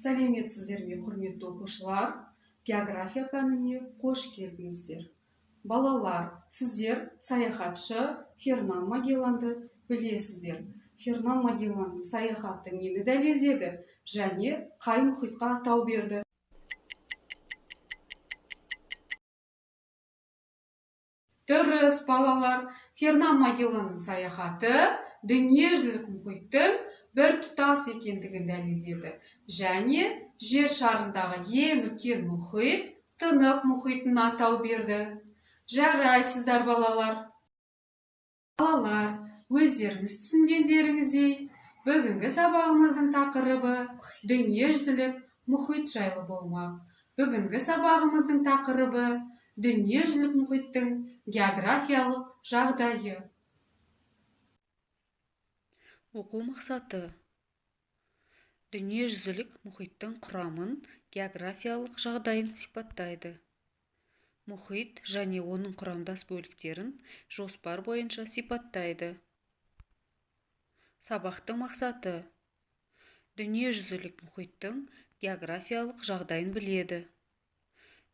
Сәлеметсіздер ме, құрметті оқушылар? География пәніне қош келдіңіздер. Балалар, сіздер саяхатшы Фернан Магелланды білесіздер. Фернан Магелланның саяхаты нені дәлелдеді және қай мұхитқа атау берді? Дұрыс, балалар, Фернан Магелланның саяхаты дүниежүзілік мұхиттың бір тұтас екендігін дәлелдеді және жер шарындағы ең үлкен мұхит Тынық мұхитын атау берді. Жарайсыздар, балалар. Балалар, өздеріңіз түсінгендеріңіздей, бүгінгі сабағымыздың тақырыбы дүниежүзілік мұхит жайлы болмақ. Бүгінгі сабағымыздың тақырыбы дүниежүзілік мұхиттың географиялық жағдайы. Оқу мақсаты: дүниежүзілік мұхиттың құрамын, географиялық жағдайын сипаттайды. Мұхит және оның құрамдас бөліктерін жоспар бойынша сипаттайды. Сабақтың мақсаты: дүниежүзілік мұхиттың географиялық жағдайын біледі.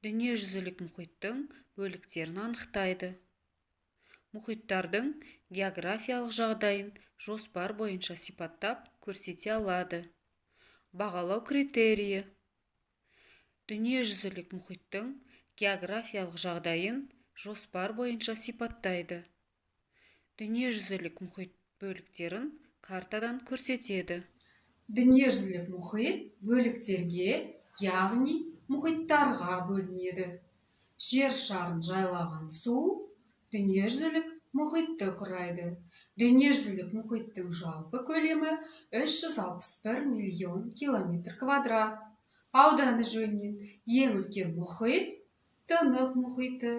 Дүниежүзілік мұхиттың бөліктерін анықтайды. Мұхиттардың географиялық жағдайын жоспар бойынша сипаттап көрсете алады. Бағалау критерийі: дүниежүзілік мұхиттың географиялық жағдайын жоспар бойынша сипаттайды. Дүниежүзілік мұхит бөліктерін картадан көрсетеді. Дүниежүзілік мұхит бөліктерге, яғни мұхиттарға бөлінеді. Жер шарын жайлаған су дүниежүзілік мұхитты құрайды. Дүниежүзілік мұхиттың жалпы көлемі 361 миллион километр квадрат. Ауданы жөнінен ең үлкен мұхит Тынық мұхиты.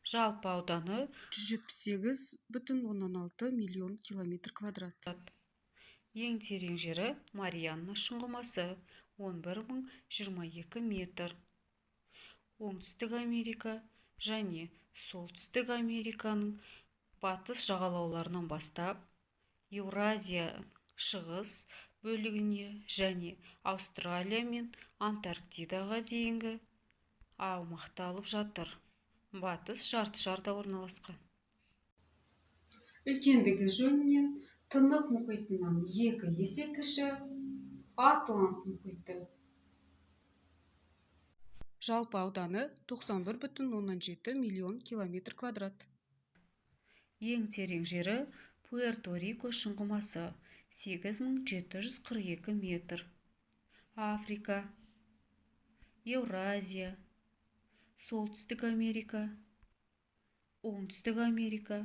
Жалпы ауданы 178,6 миллион километр квадрат. Ең терең жері Марианна шұңғымасы 11 022 метр. Оңтүстік Америка және Солтүстік Американың батыс жағалауларынан бастап Еуразия шығыс бөлігіне және Аустралия мен Антарктидаға дейінгі аумақты алып жатыр. Батыс жарты шарда орналасқан. Үлкендігі жөнінен Тынық мұхитынан 2 есе кіші Атлант мұхиты. Жалпы ауданы 91,7 миллион километр квадрат. Ең терең жері Пуэрто-Рико шұңғымасы 8742 метр. Африка, Еуразия, Солтүстік Америка, Оңтүстік Америка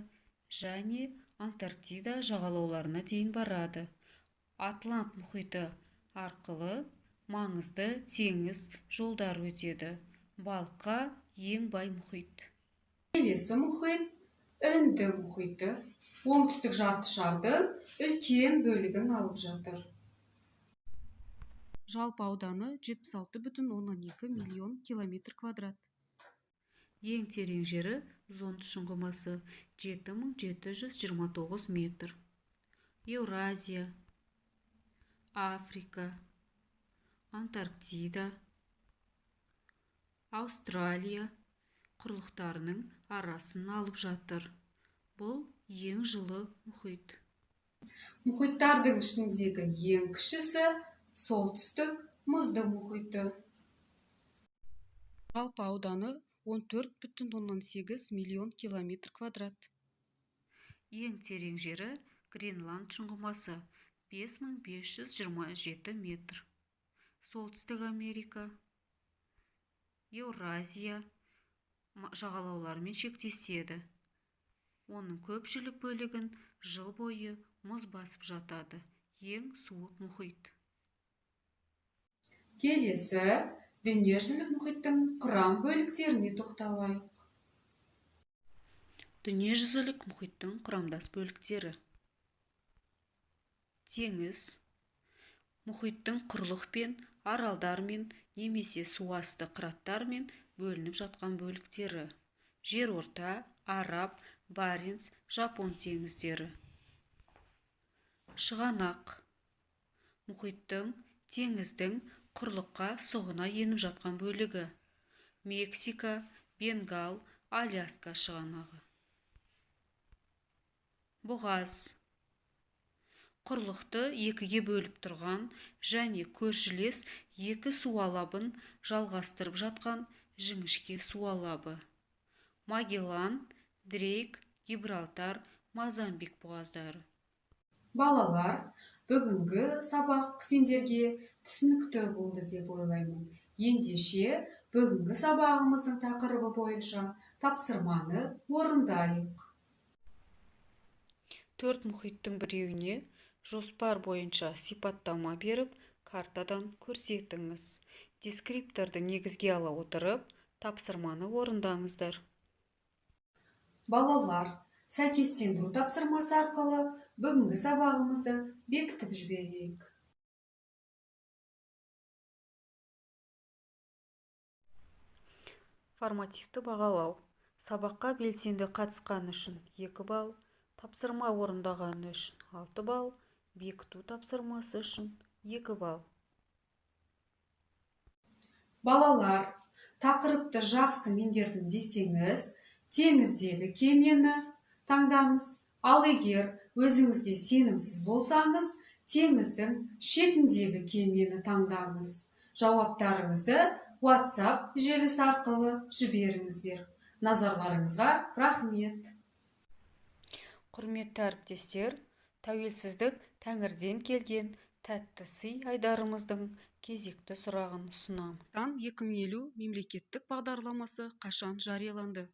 және Антарктида жағалауларына дейін барады. Атлант мұхиты арқылы маңызды теңіз жолдары өтеді. Балыққа ең бай мұхит. Келесі мұхит Үнді мұхиты. Оңтүстік жарты шардың үлкен бөлігін алып жатыр. Жалпы ауданы 76,2 миллион километр квадрат. Ең терең жері Зонд шұңғымасы 7729 метр. Еуразия, Африка, Антарктида, Аустралия құрлықтарының арасын алып жатыр. Бұл ең жылы мұхит. Мұхиттардың ішіндегі ең кішісі Солтүстік мұзды мұхиты. Жалпы ауданы 14,8 миллион километр квадрат. Ең терең жері Гренланд шұңғымасы 5527 метр. Солтүстік Америка, Еуразия жағалауларымен шектеседі. Оның көпшілік бөлігін жыл бойы мұз басып жатады. Ең суық мұхит. Келесі дүниежүзілік мұхиттың құрам бөліктеріне тоқталайық. Дүниежүзілік мұхиттың құрамдас бөліктері: теңіз, мұхиттың құрлық пен аралдармен немесе суасты қыраттармен бөлініп жатқан бөліктері. Жерорта, Араб, Баренц, Жапон теңіздері. Шығанақ, Мұхиттың, теңіздің құрлыққа сұғына еніп жатқан бөлігі. Мексика, Бенгал, Аляска шығанағы. Бұғаз. Құрлықты екіге бөліп тұрған және көршілес екі су алабын жалғастырып жатқан жіңішке су алабы. Магеллан, Дрейк, Гибралтар, Мозамбик бұғаздары. Балалар, бүгінгі сабақ сендерге түсінікті болды деп ойлаймын. Ендеше, бүгінгі сабағымыздың тақырыбы бойынша тапсырманы орындайық. Төрт мұхиттың біреуіне жоспар бойынша сипаттама беріп, картадан көрсетіңіз. Дескрипторды негізге ала отырып, тапсырманы орындаңыздар. Балалар, сәйкестендіру тапсырмасы арқылы бүгінгі сабағымызды бекітіп жіберейік. Формативті бағалау. Сабаққа белсенді қатысқаны үшін 2 балл, тапсырма орындағаны үшін 6 балл, бекіту тапсырмасы үшін 2 балл. Балалар, тақырыпты жақсы меңгердім десеңіз, теңіздегі кемені таңдаңыз. Ал егер өзіңізге сенімсіз болсаңыз, теңіздің шетіндегі кемені таңдаңыз. Жауаптарыңызды WhatsApp желісі арқылы жіберіңіздер. Назарларыңызға рахмет. Құрметті әріптестер, тәуелсіздік тәңірден келген тәтті сый айдарымыздың кезекті сұрағын ұсынамыз. 2050 мемлекеттік бағдарламасы қашан жарияланды?